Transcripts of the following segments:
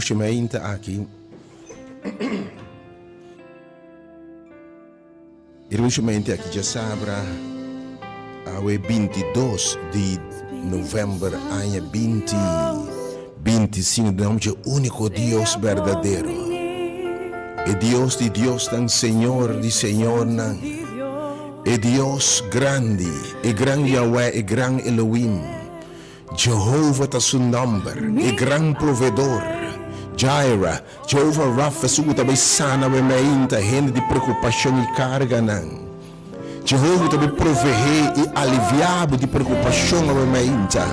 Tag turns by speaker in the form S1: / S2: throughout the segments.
S1: dushi mainta aki. E dushi mainta aki djasabra awe bintidos di november aña binti bintisinko den nomber dje úniko Dios berdadero, e Dios di diosnan, Señor di señornan, e Dios grandi, e gran Yahweh, e gran Elohim. Jehova ta su nòmber, e Gran Proveedor, Jireh, Jehovah Rapha, esun ku ta bai sana bo e meinta hende di preokupashon i karganan. Jehova ta bai proveé i aliviá bo di preokupashon awe meinta.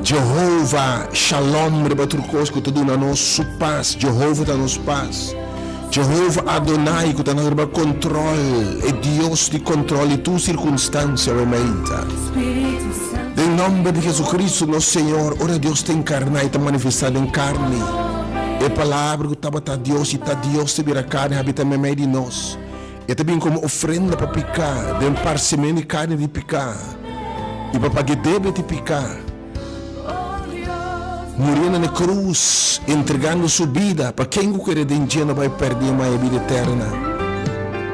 S1: Jehova Shalom riba tur kos ku ta duna nos su pas. Jehova ta nos pas. Jehova Adonai ku ta na riba kontròl, e Dios di kontròl di tur sirkunstansia awe meinta. Den nòmber di Jesucristo nos Señor, ora Dios ta enkarná i ta manifestá den karni, e Palabra ku tabata Dios i ta Dios ta bira karni habitá meimei di nos. E ta bin komo ofrenda pa piká den parsemen di karni di piká i pa paga e debe di piká, muriendo na e krus, entregando su bida pa ken ku kere den dje no bai pèrdí ma e bida eterna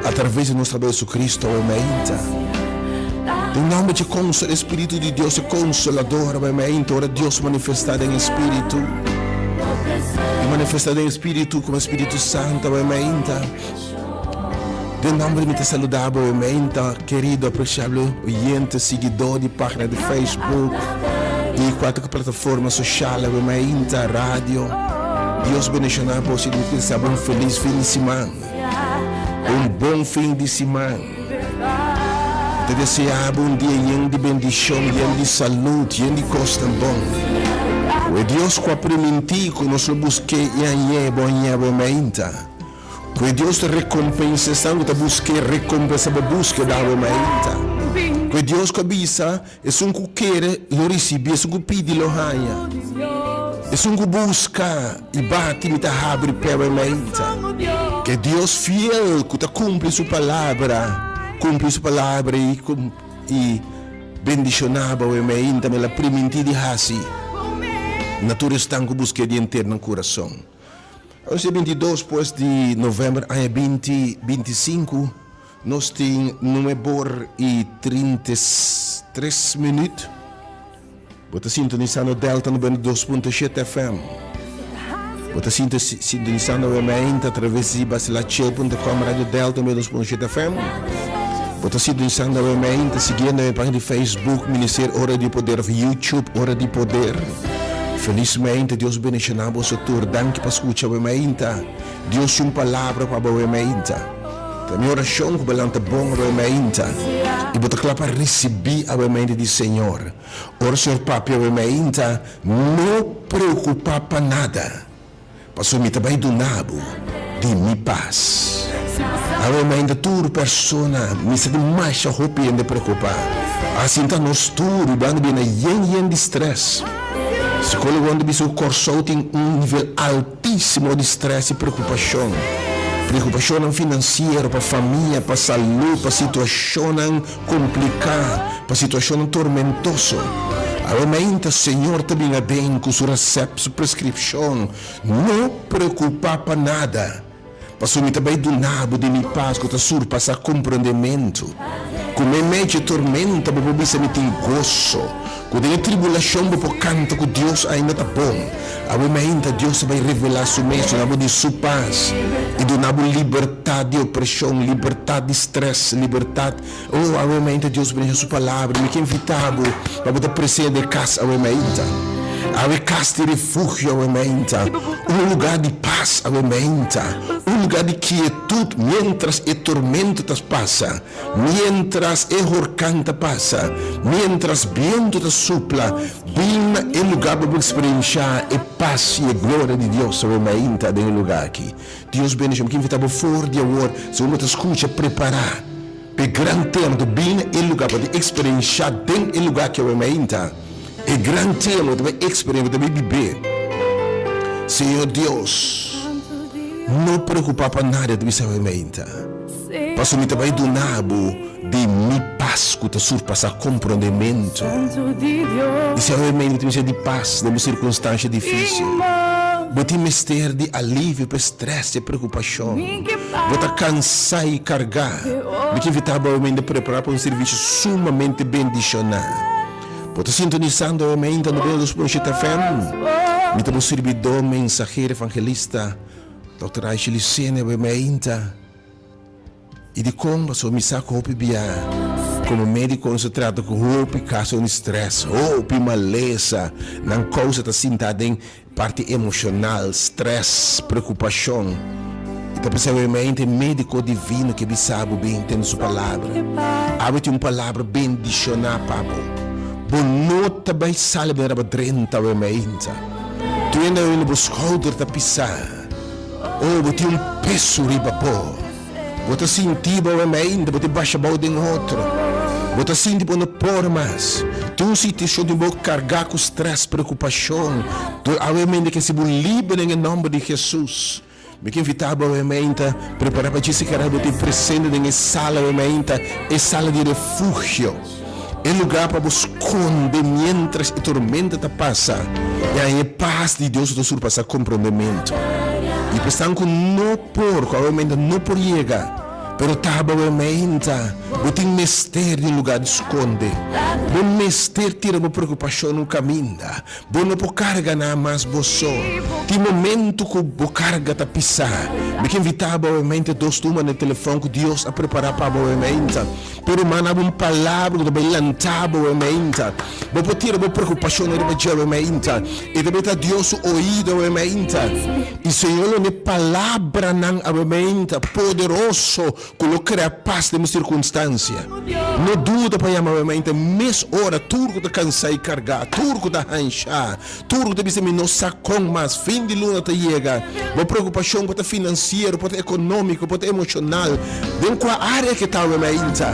S1: atraves di nos Salbador Jesucristo. Awe mainta. Den nòmber dje Konsol, e Spiritu di Dios, e Konsolador, awe mainta ora Dios manifestá den e Spiritu, e manifestá den e Spiritu komo e Spiritu Santu, awe mainta. Den nomber mi ta saluda bo meinta kerido apreciable oyente siguidor di pagina di Facebook y cualkier plataforma social awe meinta radio Dios bendiciona bo si mi ta desea bo un feliz fin di siman un bon fin di siman mi ta desea bo un dia yen di bendicion yen di salud yen di cosnan bon cu e Dios cu a priminti cu nos lo busque y hañe bo hañe awe meinta. Ku e Dios ta rekompensa esnan ku ta busk'é, rekompensa bo búskeda awe mainta. Ku e Dios ku a bisa, Esun ku kere lo risibí, esun ku pidi lo haña, esun ku buska i bati mi ta habri p'e awe mainta. Ku e Dios fiel ku ta kumpli su palabra, kumpli su palabra i i bendishoná bo awe mainta, mi el a primintí di hasi na tur esnan ku busk'é di henter nan kurason. Anos e 22 pues di november aña binti 25 nos tin nuebor y 33 minuut. Bo ta sintonisando Delta 92.7 FM. Bo ta sintonisando WMN a traves di basilachel.com Radio Delta 92.7 FM. Bo ta sintonisando WMN ta siguiendo e página di Facebook Ministerio Ora di Poder of YouTube Ora di Poder. Felis mainta, Dios bendiciona boso tur. Danki pa scucha awe mainta. Dios tin un palabra pa bo awe mainta. Ta mi oracion cu bo lanta bon awe mainta y bo ta cla pa ricibi awe mainta di Señor. Ora Señor papia awe mainta, no preocupa pa nada. Pasobra mi ta bai duna bo di mi pas. Awe mainta tur persona mester di masha hopi hende preocupa. Asin ta nos tur y banda bina yen yen di stress. Psicologonan ta bisa cu Corsou tin un nivel altisimo di stress y preocupacion. Preocupacionnan financiero, pa famia, pa salud, pa situacionnan Kompliká pa situashonnan tormentoso. Awe mainta Señor ta bin aden ku su resèpt, su preskripshon, No preokupá pa nada, pasobra mi ta bai duna bo di mi pas ku ta surpasá komprondementu. Ku meimei dje tormenta bo por bisa mi tin goso, ku den e tribulashon bo por kanta ku Dios ainda ta bon. Awe mainta Dios ta bai revelá su mes, duna bo di su pas i duna bo libertat di opreshon, libertat di strès, libertat. Oh, awe mainta Dios brinda su palabra. Mi ke invitá bo pa bo ta presente den kas awe mainta. Awe kas di refugio awe mainta, un lugá di pas awe mainta, un lugá di kietut miéntras e tormento ta pasa. Miéntras e horkan ta pasa, miéntras bientu ta supla, bin na e lugá pa bo eksperenshá e pas i e gloria di Dios awe mainta den e lugá aki. Dios bendishon. Mi ke invitá bo for di awor, segun bo ta skucha, prepará pa e gran tempu. Bin na e lugá pa bo eksperenshá den e lugá aki awe mainta e gran tempu. Bo ta bai eksperenshá, bo ta bai bib'é. Señor Dios, no preokupá pa nada, ta bisa awe mainta. Pasobra mi ta bai duna bo di mi pas ku ta surpasá komprondementu. I si awe mei bo ta mester di pas den bo sirkunstansha difísil. Bo tin mester di alivio pa e strès i e preokupashon. Bo ta kansá i kargá. Mi ta invitá bo awe prepará pa un servisio sumamente bendishoná. Bo ta sintonisando awe mainta 92.7 FM. Mi ta bo sirbidó, mensahero, evangelista, Dòkter Aisha Lucena awe mainta. I dikon? Pasobra mi sa ku hopi bia komo médiko nos ta trata ku hopi kaso di strès, hopi malesa. Nan kousa ta sinta den parti emoshonal, strès, preokupashon. I ta p'esei awe mainta e médiko divino ke bisa bo bin tende su palabra. Awe tin un palabra bendishoná pa bo. Bo no ta bai sali manera bo drenta awe mainta. Tur hende awe na bo skouder ta pisá. Oh, bo tin un peso riba bo. Bo ta sinti bo awor ainda, bo ta basha bou den otro. Bo ta sinti bo no por mas. Tin un situashon tin bo kargá ku strès, preokupashon. Tur awe mende ke si bo liber den e nòmber di Hesus. Mi ke invitá bo awe mainta prepará pa djis kere bo tin presente den e sala awe mainta, e sala di refugio. E lugá pa bo skonde miéntras e tormenta ta pasa i haña e pas di Dios ku ta surpasá komprondementu. I pa esnan ku no por, ku awe-meinta no por yega, pero ta bo awe-meinta, bo tin mester di un lugá di skonde. Bo mester tira bo preokupashon un kaminda. Bo no por karga nan mas bo so. Tin momentu ku bo karga ta pisá. Mi ke invitá bo awe-meinta dos number na e telefòn ku Dios a prepará pa bo awe-meinta. Pero manda bo un palabra ku ta bai lanta bo e mainta. Bo por tira bo preokupashonnan riba dje e mainta. E ta bai ta Dios su oido e mainta. I Señor lo ne palabranan awe mainta poderoso ku lo krea pas den bo sirkunstansia. No duda pa yama awe mainta mes ora tur ku ta kansá i kargá, tur ku ta hanshá. Tur ku ta bisa mi no sa kon mas fin di luna ta yega. Bo preokupashon por ta finansiero, por ta ekonómiko, por ta emoshonal, den kua área ke ta awe mainta.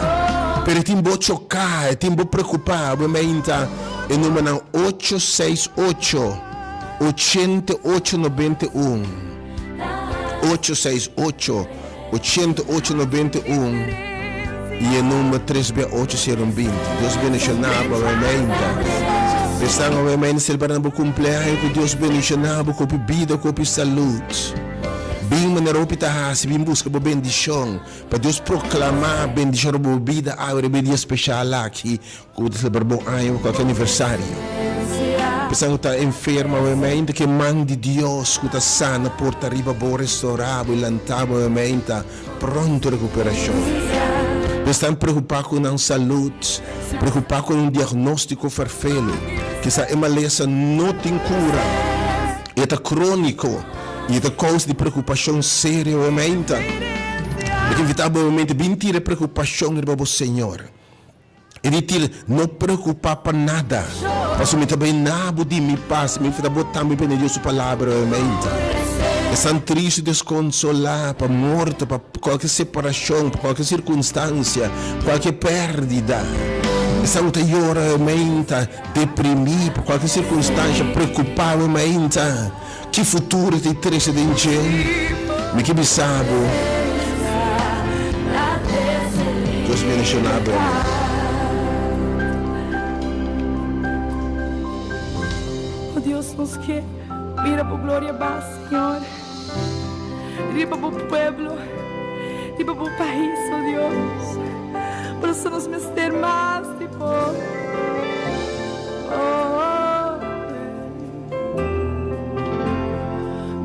S1: Pero e tin bo choká, e tin bo preokupá awe mainta. E numbernan ocho seis ocho, ochenta ocho nobenta i un, ocho seis ocho. 88 91 y e number tres bia ocho sero un binti. Dios bendiciona bo awe meinta. Esnan awe meinta celebrando bo cumpleaños cu Dios bendiciona bo cu hopi bida cu hopi salud. Bin manera hopi ta haci bin busca bo bendicion pa Dios proclama bendicion riba bo bida awe riba e dia special aki. Ku ta celebra bon aña ku kualke aniversario. Esnan ku ta enfermo awemente ku e man di Dios ku ta sana por ta riba bo, restorá bo i lantá bo awemente pronto rekuperashon. Esnan preokupá ku nan salud, preokupá ku un diagnóstiko ferfelu, kisas e malesa no tin kura, e ta króniko i e ta kousa di preokupashon serio awemente. Mi ta invitá bo awemente bin tira e preokupashon riba bo Señor. E di til, No preocupa pa nada, pasobra mi ta bay na bo di mi pas, mi ta bo tambe bende Dios su palabra hoy mainta. Esnan tristu i desconsolá pa morto, pa cualke separacion, pa cualke circunstancia, cualke perdida. Esnan cu ta yora hoy mainta, deprimí pa cualke circunstancia, preocupa hoy mainta. Ki futuro ta trece den dje? Mi ke bisa bo, Dios bendiciona bo hermano.
S2: Oh Dios, nos ke mira bo gloria ba, Señor, riba bo pueblo, riba bo pais, oh Dios. Por eso nos mester mas di bo. Oh.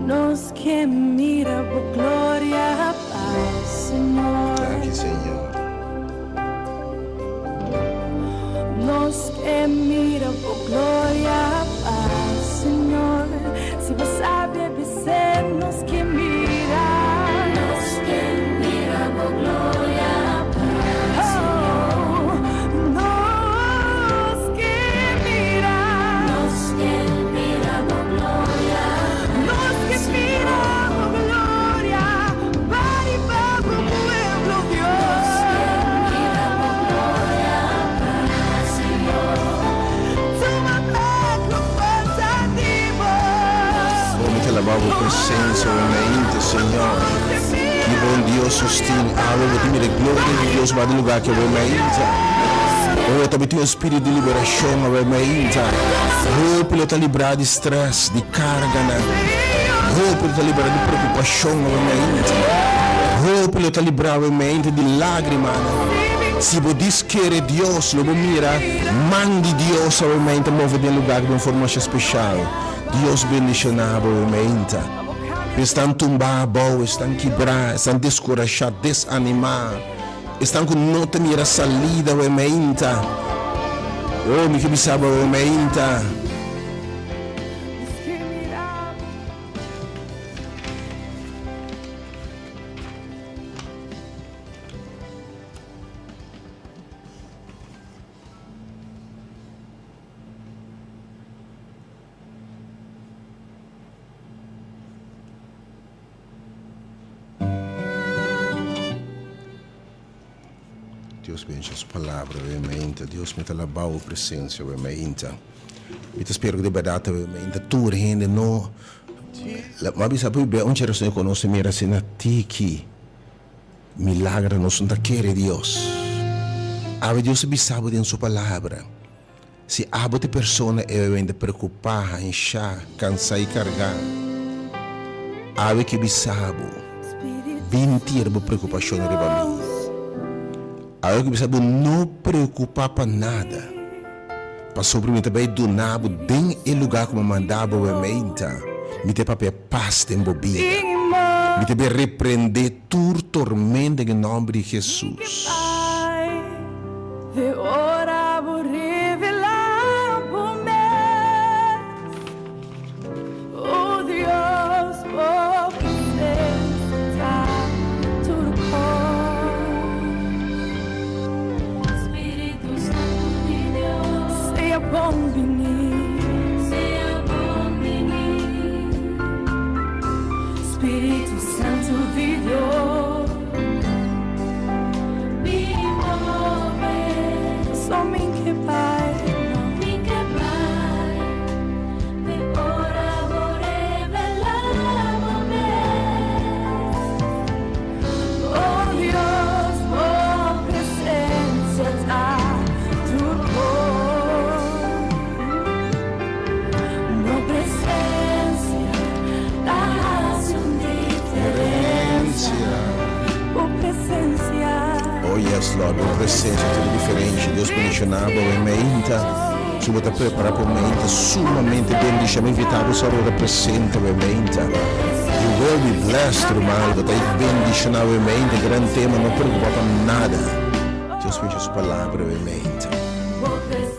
S2: Nos ke mira bo gloria pa Señor.
S1: Danki Señor.
S2: Nos ke mira bo gloria pa Señor. Si bo sabi bis'é nos ke mira. Nos ke mira bo gloria pa Señor. Nos ke mira. Nos ke mira bo gloria. Nos ke mira bo gloria. Pa riba bo pueblo, Dios. Nos ke mira bo gloria pa Señor. Tuma bek lo falta di bo.
S1: Oh, mi ta alabá bo presencia awe mainta, Señor. Ki bon Dios nos tin. Awe bo tin mira e gloria di Dios ba den lugar aki awe mainta. Oh, ta tin un spiritu di liberashon awe mainta. Hopi lo ta librá di stress, di karganan. Hopi lo ta liberá di preokupashon awe mainta. Hopi lo ta librá awe mainta di lágrimanan. Si bo dis kere Dios, lo bo mira man di Dios awe mainta move den lugá aki den un forma masha speshal. Dios bendishoná bo awe mainta. Esnan tumbá abou, esnan kibrá, esnan deskurashá, desanimá. Esnan ku no ta mira salida awe mainta. Oh, mi ke bisa bo awe mainta. Dios bendiga su palabra awe mainta. Dios mi ta alabá bo presencia awe mainta. Mi ta spera ku di bèrdat awe mainta tur hende no Mi a bisa bo un cherason ku nos ta mira asina tiki milagra nos no ta kere Dios. Awe Dios a bisa bo den su palabra. Si abo ta e persona e wende preokupá, hanshá, kansá i kargá, awe ke bisa bo, Bin tira bo preokupashon riba mi. Awe ke bisa bo, No preokupá pa nada, pasobra mi ta bai duna bo den e lugá ku mi a manda bo wemeinta, mi ta papia pas den bo bida. Mi ta bai reprendé Tur tormenta den e nomber di Jesus. Oh yes Lord, bo presencia ta un diferencia. Dios bendiciona bo e meinta. Si bo ta prepara pa un meinta sumamente bendiciona, mi invita bo sa ora presente e meinta. You will be blessed, ruman. Bo ta bendiciona e meinta. Gran tema, no preocupa pa nada. Dios bendiciona su palabra e meinta.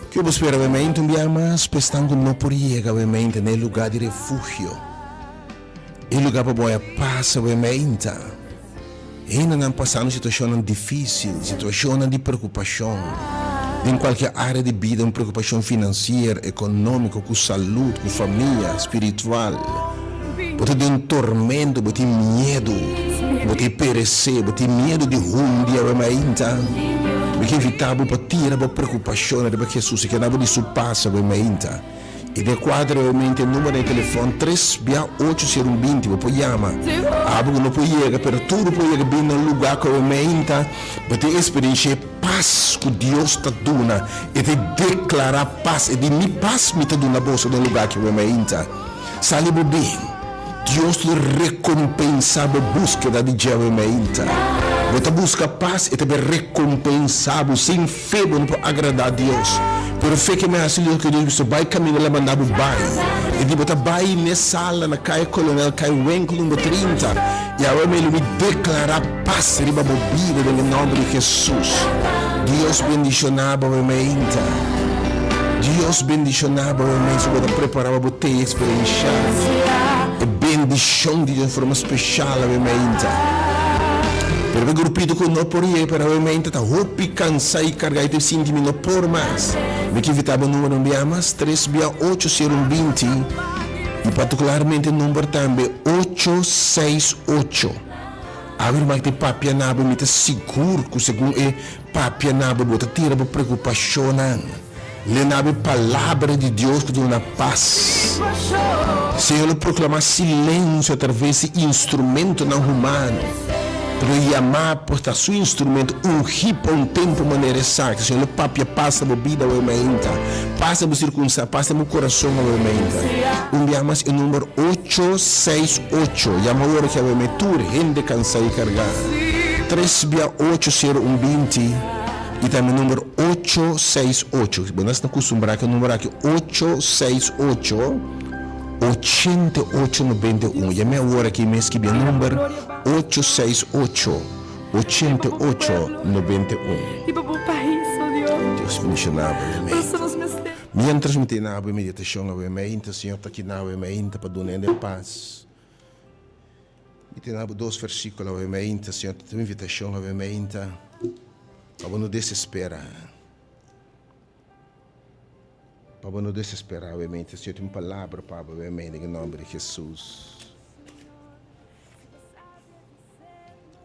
S1: Ke bo spera e meinta un bia mas pa esnan cu no por yega e meinta na e lugar di refugio. E lugar pa bo a pasa e meinta. Hendenan pasando situashonnan difísil, situashonnan di preokupashon den kualke área di bida, un preokupashon finansier, ekonómiko, ku salud, ku famia, spiritual. Bo ta den tormento, bo tin miedu, bo ta peresé, bo tin miedu di hundi awe mainta. Mi ke invitá bo pa tira bo preokupashonnan riba Hesus i keda bo di su pas awe mainta. E den kuadro e mente numero di telefon tres bia ocho sero un binti bo por yama. Abo ku no por yega pero tur por yega bin na un luga ku e meinta bo tin eksperenshia e pas ku Dios ta duna e ta deklara pas e di mi pas mi ta duna boso den luga aki e meinta sali bo bin Dios lo rekompensa bo buskeda di dje e meinta bo ta buska pas e ta bin rekompensa bo sin Fe bo no por agradá Dios. Pero fe ke mi hasi loke Dios bisa bai kaminda el a manda bo bai. E di bo ta bai n'e sala na Kaya Kolonel Kai Winkel number 30 i awe mi lo mi deklará pas riba bo bida den e nòmber di Hesus. Dios bendishoná bo awe meinta. Dios bendishoná bo awe meinta si bo ta prepará pa bo tei eksperenshá e bendishon di Dios den forma speshal awe meinta. Pero e grupito ku no por yega pero awe meinta ta hopi kansa i karga i ta sinti mi no por mas. Mi ke invita bo number un bia mas, tres bia ocho sero un 20 i partikularmente number tambe ocho seis ocho. Awe ruman ki ta papia na bo mi ta sigur ku segun e papia na bo bo ta tira bo preokupashonnan. Lena bo e palabra di Dios ku ta duna pas. Señor lo proklamá silensio atraves di instrumentonan humano. Pero yamá por ta su instrumento ungí pa un tempu manera esaki. Señor lo papia pas na bo bida awe mainta, pas na bo sirkunstansia, pas na bo kurason awe mainta. Un bia mas e number ocho seis ocho. Yama awor aki awe mai tur hende kansá i kargá. Tres bia ocho sero un 20 i tambe number ocho seis ocho. Bo no ta kustumbrá ku e number aki ocho seis ocho. 8891. Yam'é awor aki mes skibí e number ocho seis ocho, 88 91. Dios bendishoná bo awe meinta. Mientras mi ta na bo e meditashon awe meinta, Señor ta kina awe meinta pa duna hende pas. Mi ta na bo dos versíkulo awe meinta, Señor ta un invitashon awe meinta pa bo no desespera. Pa bo no desesperá awe mente, Señor tin un palabra pa bo awe mente den e nomber di Jesus.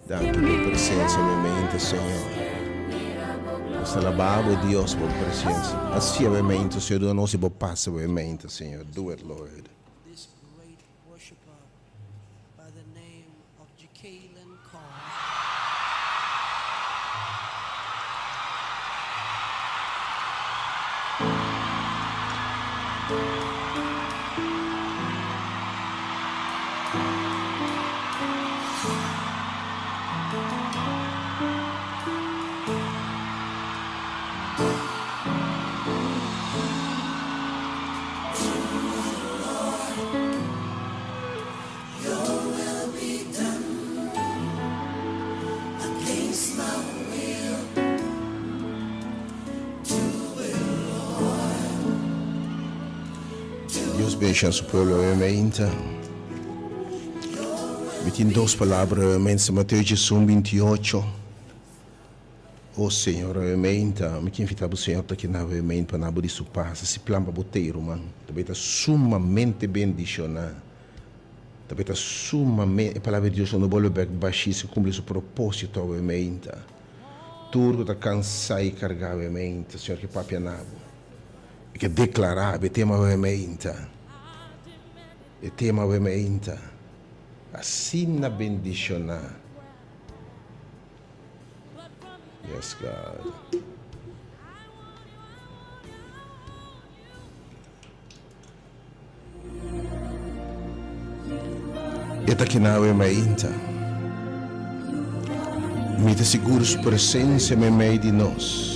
S1: Danki pa bo presencia awe mente, Señor. Nos ta alabá bo, Dios, pa bo presencia. Haci awe mente, Señor, duna nos di bo pas awe mente, Señor. Do it, Lord. Dios bendiciona su pueblo awe mainta. Mi tin dos palabra awe mainta, Mateo 18, 28. O Señor, awe mainta, mi ke invita bo Señor ta kina awe mainta pa na bo di su pas. Hasi plan pa bo tei, ruman. Ta bay ta sumamente bendiciona. Ta bay ta sumamente, e palabra di Dios lo no bolbe bek bashí si cumpli su proposito awe mainta. Tur cu ta cansa y carga awe mainta, Señor ke papia na bo. E ke declara bo e tema awe mainta. E tema awe mainta. Asina bendiciona. Yes God. E ta kina awe mainta. Mi ta sigur su presencia meimei di nos.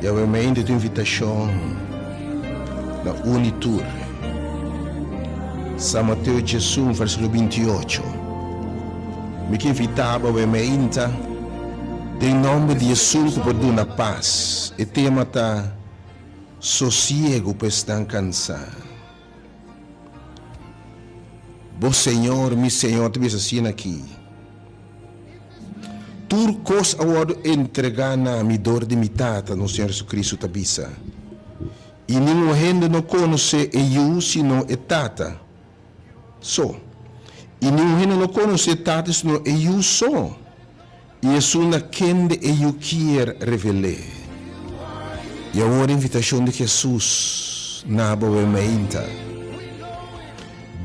S1: I awe mainta e ta un invitacion na uni tur. San Mateo 11 versiculo 28. Mi ke invitá bo awe mainta den nomber di Esun ku por duna pas. E tema ta Sosiegu pa esnan kansá. Bo Señor, mi Señor ta bisa asina aki, Tur kos a wòrdu entregá na mi dor di mi Tata, nos Señor Jesucristo ta bisa. I ningun hende no konosé e Yu sino e Tata. So. I niun hende no konosé Tata sino e Yu so, i esun na kende e Yu kier revel'é. I awor e invitashon di Hesus na bo awe mainta,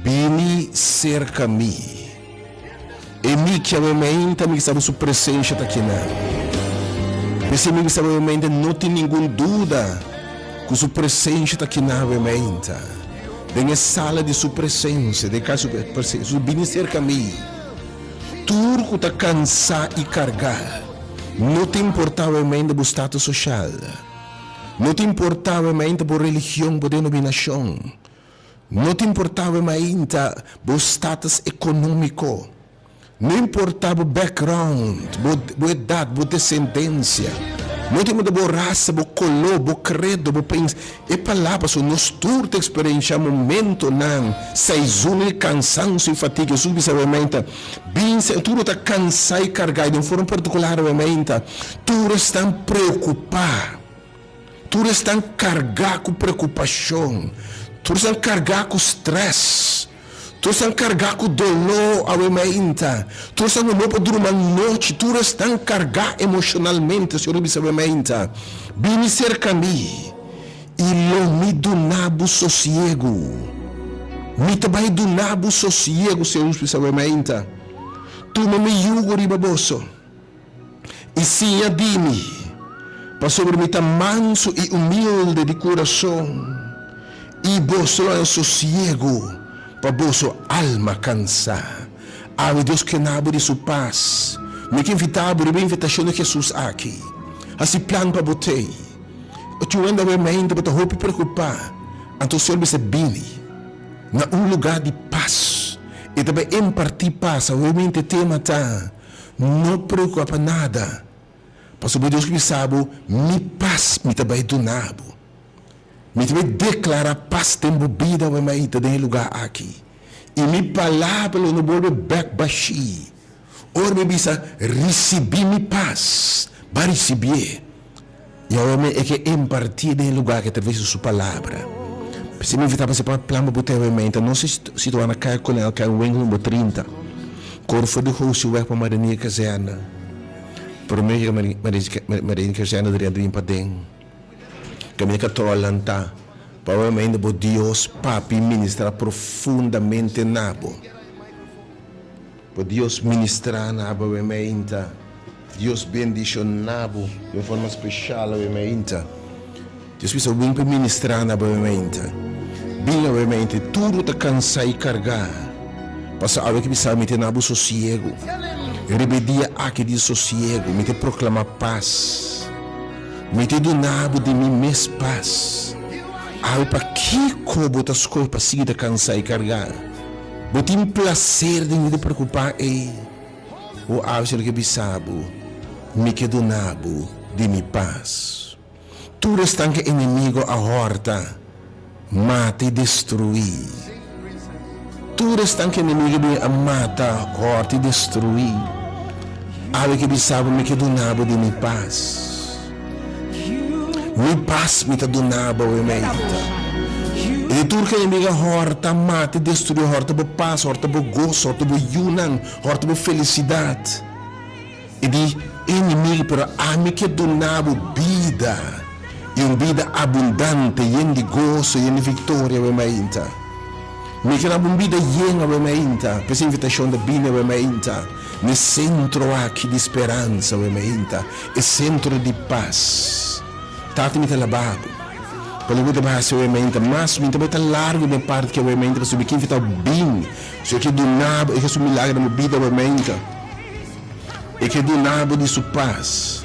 S1: Bini serka mi. E mi ki awe mainta mi sa bo su presensha ta kinan. P'esei mi bisa bo awe mainta no tin ningun duda ku su presensha ta kinan awe mainta. Den e sala di su presensia, den kas di su presensia, su bini serka mi. Tur ku ta kansá i kargá, no ta importá awe mainta bo status soshal, no ta importá awe mainta bo religion, bo denominashon, No ta importá bo mainta bo status ekonómiko, no importá bo background, bo bo edat, bo desendensia, no ta importá bo rasa, bo koló, bo kredo, bo pens, e palabra pasobra nos tur ta eksperenshá momentonan saizun di kansansio i fatiga. Hesus bisa bo mainta, Bin se tur bo ta kansá i kargá, i den forma partikular bo mainta tur esnan preokupá. Tur esnan kargá ku preokupashon, tur esnan kargá ku strès, tur esnan kargá ku doló awe mainta, tur esnan ku no por durma nochi, tur esnan kargá emoshonalmente, Señor a bisa awe mainta, Bini serka mi, i lo mi duna bo sosiegu. Mi ta bai duna bo sosiegu, Señor a bisa awe mainta. Tuma mi yugo riba boso i siña di mi, pasobra mi ta mansu i humilde di kurason, i boso lo haña sosiegu pa boso alma kansá. Awe Dios kena bo di su pas. Mi ke invitá bo riba e invitashon di Hesus aki. Hasi plan pa bo tei. Ochuenda awe mente bo ta hopi preokupá, anto Señor mester bini na un lugá di pas. E ta bai impartí pas. Awe mente tema ta, No preokupá pa nada, pasobra Dios ke bisa bo, Mi pas mi ta bai duna bo. Mi ta bai deklará pas den bo bida awe maita den e lugá aki. I mi palabra lo no bolbe bèk bashí. Ora mi bisa, Risibí mi pas, ba risibié. I awor mi e ke impartié den e lugá aki atraves di su palabra. P'esei mi invitá bo pa plan pa bo tei awementa. Nos ta situá na Kaya Kolonel Kaya Winkel number 30, kor for di Hosiweg pa Marinier Kazerne. Promé yega Marinier Kazerne drenta bin paden. Kaminda katròl nan ta, pa ora mainda bo Dios papia i ministrá profundamente na bo. Bo Dios ministrá na bo awe mainta. Dios bendishoná bo di un forma speshal awe mainta. Dios bisa bo bin pa ministrá na bo awe mainta. Bin awe mainta i tur bo ta kansá i kargá, pasobra awe ki bisa mi ta na bo sosiegu. Riba e dia aki di sosiegu mi ta proklamá pas. Mi ta duna bo di mi mes pas. Awe pakiko bo ta skohe pa sigui ta kansa i kargá? Bo tin plaser den di preokupá ei? O awe si lo ke bisa bo, Mi ke duna bo di mi pas. Tur esnan ke enemigo a hòrta, mata i destruí. Tur esnan ku enemigu bin a mata, hòrta i destruí, awe ke bisa bo, Mi ke duna bo di mi pas. Mi pas mi ta duna bo awe mainta. I di tur ku enemigu a hòrta, mata i destruí, hòrta bo pas, hòrta bo goso, hòrta bo yunan, hòrta bo felisidat. E di enemigu, pero ami ke duna bo bida, i un bida abundante, yen di goso, yen di viktoria awe mainta. Mi ke dabo un bida yen awe mainta, p'es invitashon ta bini awe mainta n'e sentro aki di speransa awe mainta, e sentro di pas. Tata mi ta laba bo pa loke bo ta bai hasi awe mainta, mas mi ta bai ta largu den e parti aki awe mainta pasobra mi ke invitao bin, so e ke duna bo, e ke hasi un milagro den bo bida awe mainta. E ke duna bo di su pas.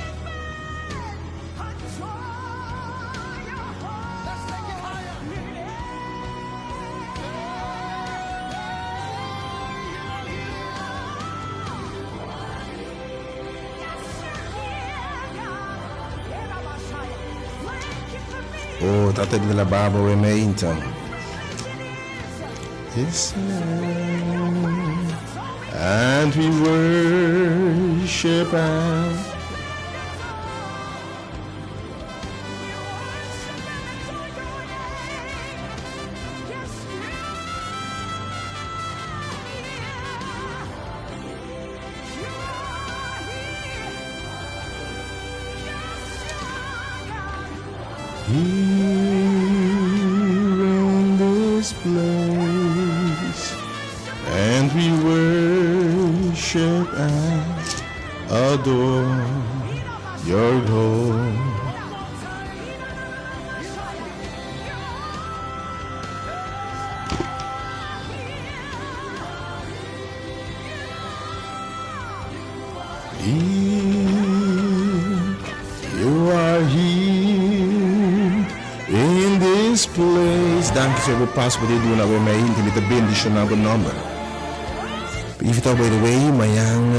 S1: Oh, tata di la baba we meinta. And we worship and Here in this place And we worship and adore your glory. You are here in this place. Danki Señor bo pas bo ta duna bo mainta mi ta bendiciona bo nomber. Invita bo by the way mañan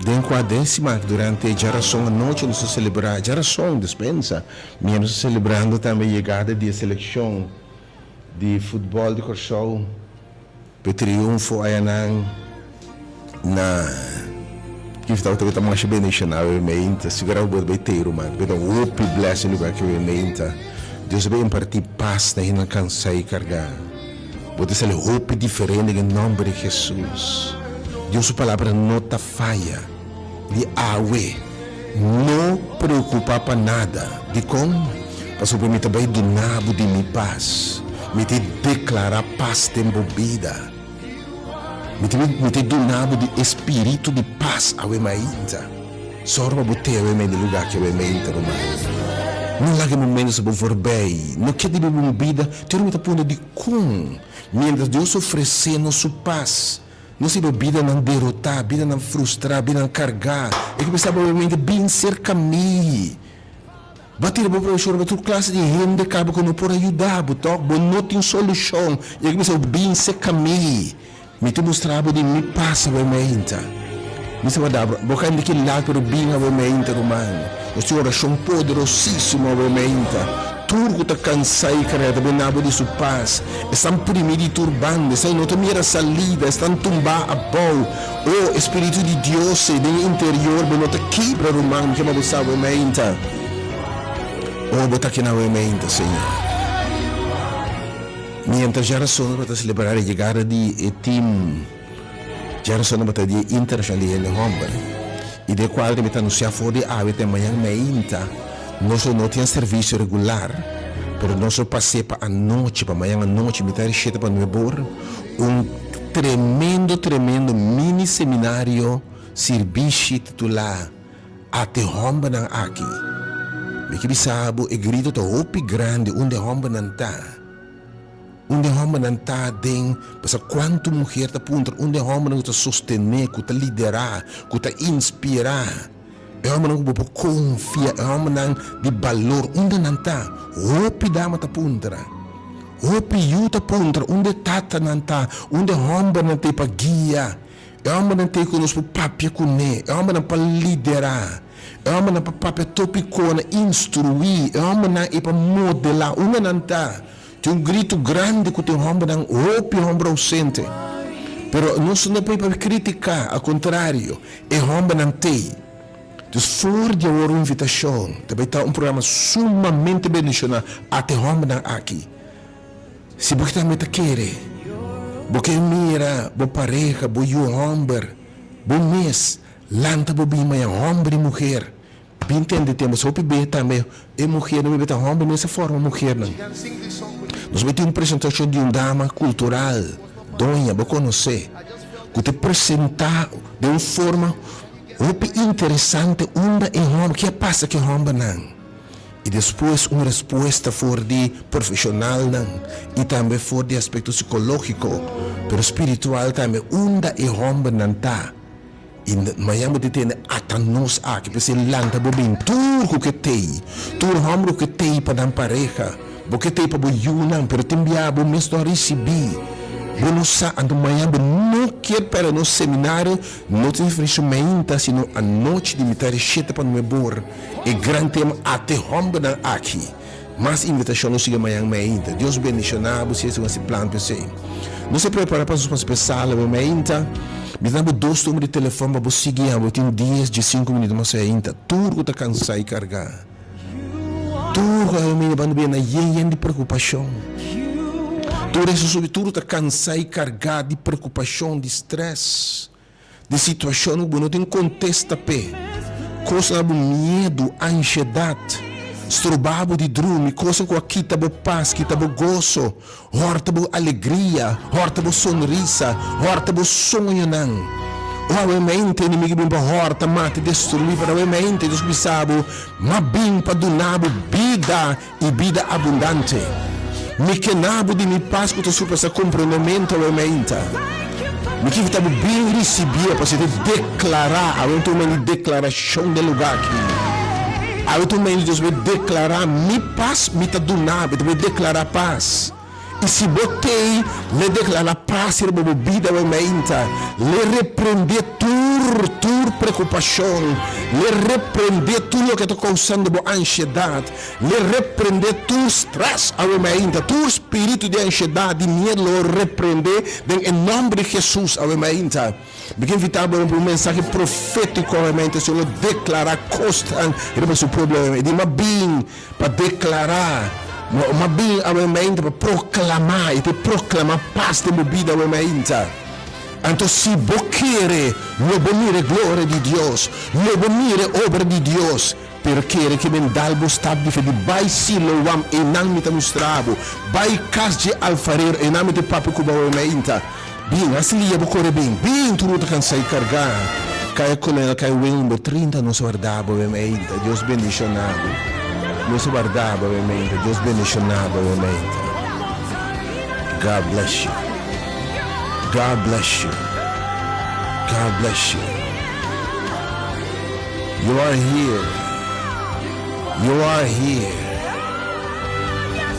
S1: den cua decima durante djarason anochi nos ta celebra djarason despensa mi nos ta celebrando tambe yegada di e seleccion di futbol di Corsou. P'e triunfo ayanan na Kif tabata ta masha bendiciona awe meinta sigura bo ta bay tey ruman ta hopi blessing lugar ki awe meinta Dios a bay imparti pas na hendenan cansa y carga bo ta sali hopi diferente den e nomber di Jesus Dios su palabra no ta faya di awe no preocupa pa nada dicon pasobra mi ta bay duna bo di mi pas mi ta declara pas den bo bida. Mi ta mi ta duna bo di e spiritu di pas awe mainta. Sòru pa bo te awe mei di lugá ki awe mainta, ruman. No laga e momento sa bo voorbij. No ke di biba un bida te ora mi ta puntra dikon, miéntras Dios ofresé nos su pas, nos ta biba bidanan derotá, bidanan frustrá, bidanan kargá. E ke bisa bo awe mainta, Bin serka mi. Bo a tira bo preshon riba tur klase di hende kaba ku no por a yuda bo, tòg? Bo no tin solushon. I a kuminsá bin serka mi. Mi ta mustra bo di mi pas awe meinta. Mi sa warda bo. Bo ka di ki lado pero bin awe meinta, ruman. Nos tin orashon poderosísimo awe meinta. Tur ku ta kansá i kargá ta bina bo di su pas. Esnan primí di tur banda, esnan no ta mira salida, esnan tumbá abou. O, e Spiritu di Dios ei den e interior bo no ta kibra, ruman, mi ke pa bo sa awe meinta. O, bo ta kina awe meinta, Señor. Mientras djarason tabata selebrá e yegada di e tim djarason tabata Dia Internashonal di Hende Hòmber i den kual mi ta anunsiá for di awe te mañan meinta nos lo no tin servisio regular pero nos lo pas'é pa anochi pa mañan anochi mitar di shete pa nuebe or un tremendo tremendo mini seminario sirbishi titulá Ate hòmbernan aki. Mi ke bisa bo e grito ta hopi grandi unda e hòmbernan ta. Unda e hòmbernan ta den pasobra kuantu muher ta puntra unda e hòmbernan ku ta sostené, ku ta liderá, ku ta inspirá, e hòmbernan ku bo por konfia, e hòmbernan di balor, unda nan ta? Hopi dama ta puntra. Hopi yu ta puntra unda e tatanan ta, unda e hòmbernan ta ei pa guia. E hòmbernan t'ei ku nos por papia kuné, e hòmbernan pa liderá, e hòmbernan pa papia topikonan, instruí, e hòmbernan ei pa modelá. Unda nan ta? Tin un gritu grandi ku tin hòmbernan, hopi hòmber ousente. Pero nos no por pa kritiká, al kontrario, e hòmbernan t'ei. Dus for di awor un invitashon, ta bai ta un programa sumamente bendishoná ata e hòmbernan aki. Si bo tambe ta kere, bo ke mira bo pareha, bo yu hòmber, bo mes, lanta bo bin maña hòmber i muher. Bin tende tempu hopi be tambe e muhernan bebe ta hòmber mes a forma muhernan. Nos bai tin un presentashon di un dama kultural, doña, bo konosé, ku ta presentá den un forma hopi interesante unda e hòmber, ke a pasa ku e hòmbernan. I despues un respuesta for di profeshonalnan i tambe for di aspekto sikológiko, pero spiritual tambe unda e hòmbernan ta. I mañan bo ta tende ata nos aki, p'esei lanta bo bin tur ku ke tei, tur hòmber ku ke tei pa nan pareha, bo ke tei pa bo yunan, pero tin bia bo mes no a risibí, bo no sa, anto mañan bo no kier pèrdè nos seminario, no ta diferensha meinta sino anochi di mitar di shete pa nuebor. E gran tema ate hombernan aki. Mas invitacion lo sigui mañan meinta. Dios bendiciona bo si esaki plan p'esey. Nos a prepara pa nos spesal awe meinta. Mi ta dabo dos numero di telefon pa bo sigui abo tin dies, diescinco minuto mas ainta. Tur cu ta cansa y carga. Tur cu awe meinta banda bira na yen yen di preocupacion. Tur eso subi tur cu ta cansa y carga di preocupacion, di stress. Di situashon ku bo no tin kontesta p'e, kosnan bo miedu, anshedat, stroba bo di drumi, kosnan ku a kita bo pas, kita bo goso, hòrta bo alegria, hòrta bo sonrisa, hòrta bo soñonan. O awe mente enemigu bin pa hòrta, mata i destruí, pero awe mente Dios bisa bo, M'a bin pa duna bo bida i bida abundante. Mi ke na bo di mi pas ku ta surpasá komprendementu awe meinta. Mi ke invitá bo bin risibié pasobra e ta deklará, awe ta un men di deklarashon den lugá aki. Awe ta un men di Dios bai deklará mi pas mi ta duna bo, e ta bai deklará pas. I si bo t'ei, l'e deklará pas riba bo bida awe meinta. L'e reprendé tur, tur preokupashon. L'e reprendé tur loke ta kousando bo anshedat. L'e reprendé tur strès awe meinta. Tur spiritu di anshedat, di miedu lo reprendé den e nòmber di Hesus awe meinta. Mi ke invitá bo pa un mensahe profétiko awe meinta. Señor lo deklará kosnan riba su pueblo awe meinta. Di m'a bin Pa deklará, M'a bin awe mainta pa proklamá i pa proklamá pas den bo bida awe mainta. Anto si bo kere, lo bo mira e gloria di Dios, lo bo mira e obra di Dios. Pero kere ke men dal bo stap di fe di bai Siloam, einan mi ta mustra bo. Bai kas dje alfarero, einan mi ta papia ku bo awe mainta. Bin, hasi lia bo kore bin. Bin, tur bo ta kansá i kargá. Kaya Kolonel, kaya Wilmer, 30 nos warda bo awe meinta. Dios bendishoná bo. Nos warda bo awe meinta. Dios bendishoná bo awe meinta. God bless you. God bless you. God bless you. You are here. You are here.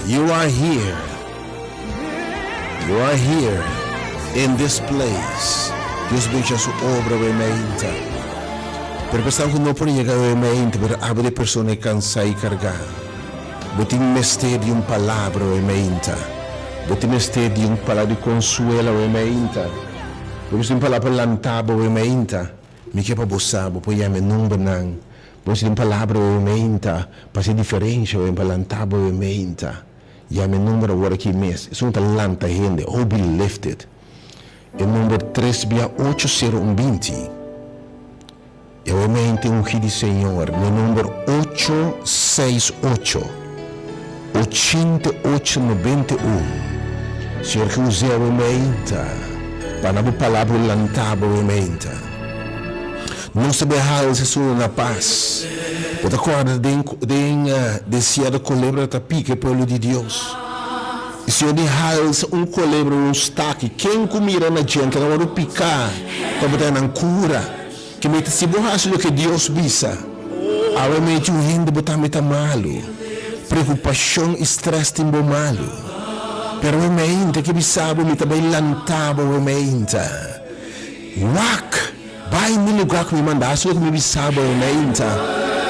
S1: You are here. You are here in this place. Dios bendiga su obra awe meinta. Pero pesar ku no por yega awe meinta, pero abo di persona e kansa i kargá. Bo tin mester di un palabra awe meinta. Bo tin mester di un palabra di konsuelo awe meinta. Bo mester di un palabra pa lanta bo awe meinta. Mi ke pa bo sa, bo por yama e nombernan. Bo mester di un palabra awe meinta pa hasi diferensha awe, pa lanta bo awe meinta. Yama e number awor aki mes. Esun ta lanta hende. Oh, be lifted. E number tres bia ocho sero un 20. E awe mente ungí di Señor na e number 868 8891. Señor ke us'é awe meinta pa na bo palabra lanta bo awe meinta. Nos ta bay halsa esun na pas. Bo ta corda den den desierto colebra ta pica e pueblo di Dios. E Señor di halsa un colebra un staki. Ken cu mira na dje anto nan worde pica pa bo ta nan cura. Ke mete si bo haci loke Dios bisa. Awe mete un hende bo tambe ta malo. Preocupacion y stress tin bo malo. Pero awe meinta ke bisa bo mi ta bay lanta bo awe meinta. Wak! Bai mi lugá ku mi manda, hasi loke mi bisa bo meinta,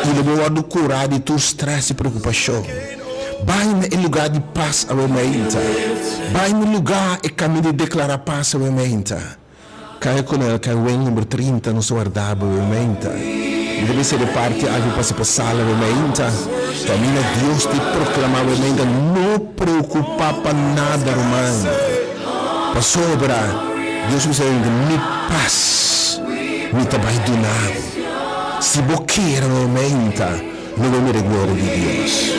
S1: i lo bo wòrdu kurá di tur strès i preokupashon. Bai na e lugá di pas awe meinta. Bai na e lugá e kaminda di deklará pas awe meinta. Kaya Kolonel Kai Wen number 30 nos ta warda bo awe meinta. Mi ta bisa di parti aki pasa pa sala awe meinta. Kaminda Dios di proklamá awe meinta, no preokupá pa nada ruman. Pasobra Dios bisa hende, Mi pas mi ta bai duna bo. Si bo kere no menta, lo bo mira e gloria di Dios.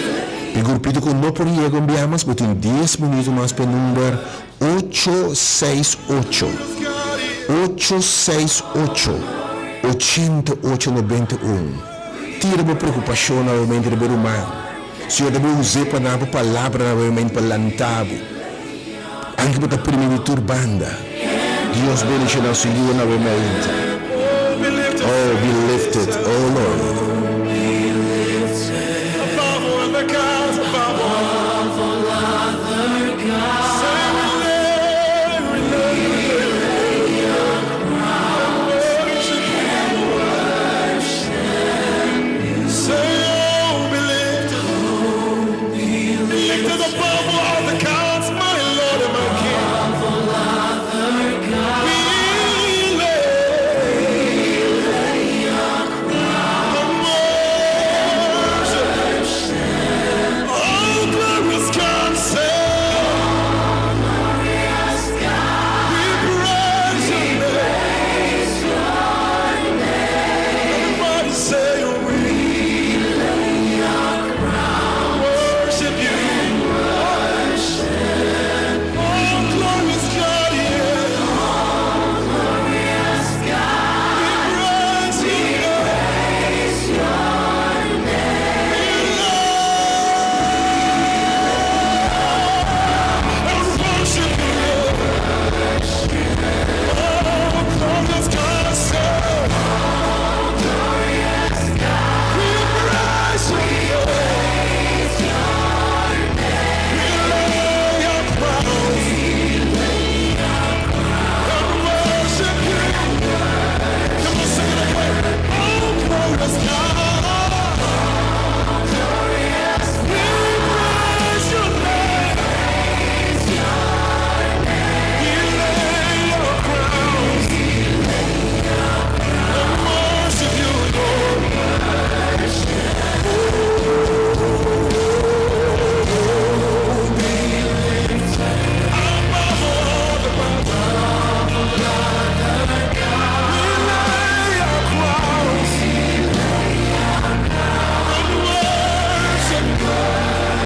S1: E grupito ku no por yega un bia mas, bo tin dies minuto mas pa e number ocho seis ocho, ocho seis ocho, 8891. Tira bo preokupashonnan obviamente riba e ruman. Señor ta bo us'é pa nan bo palabranan obviamente pa lanta bo. Anke bo ta primi di tur banda. Dios bendiciona su yu na we mainta. Oh be lifted oh.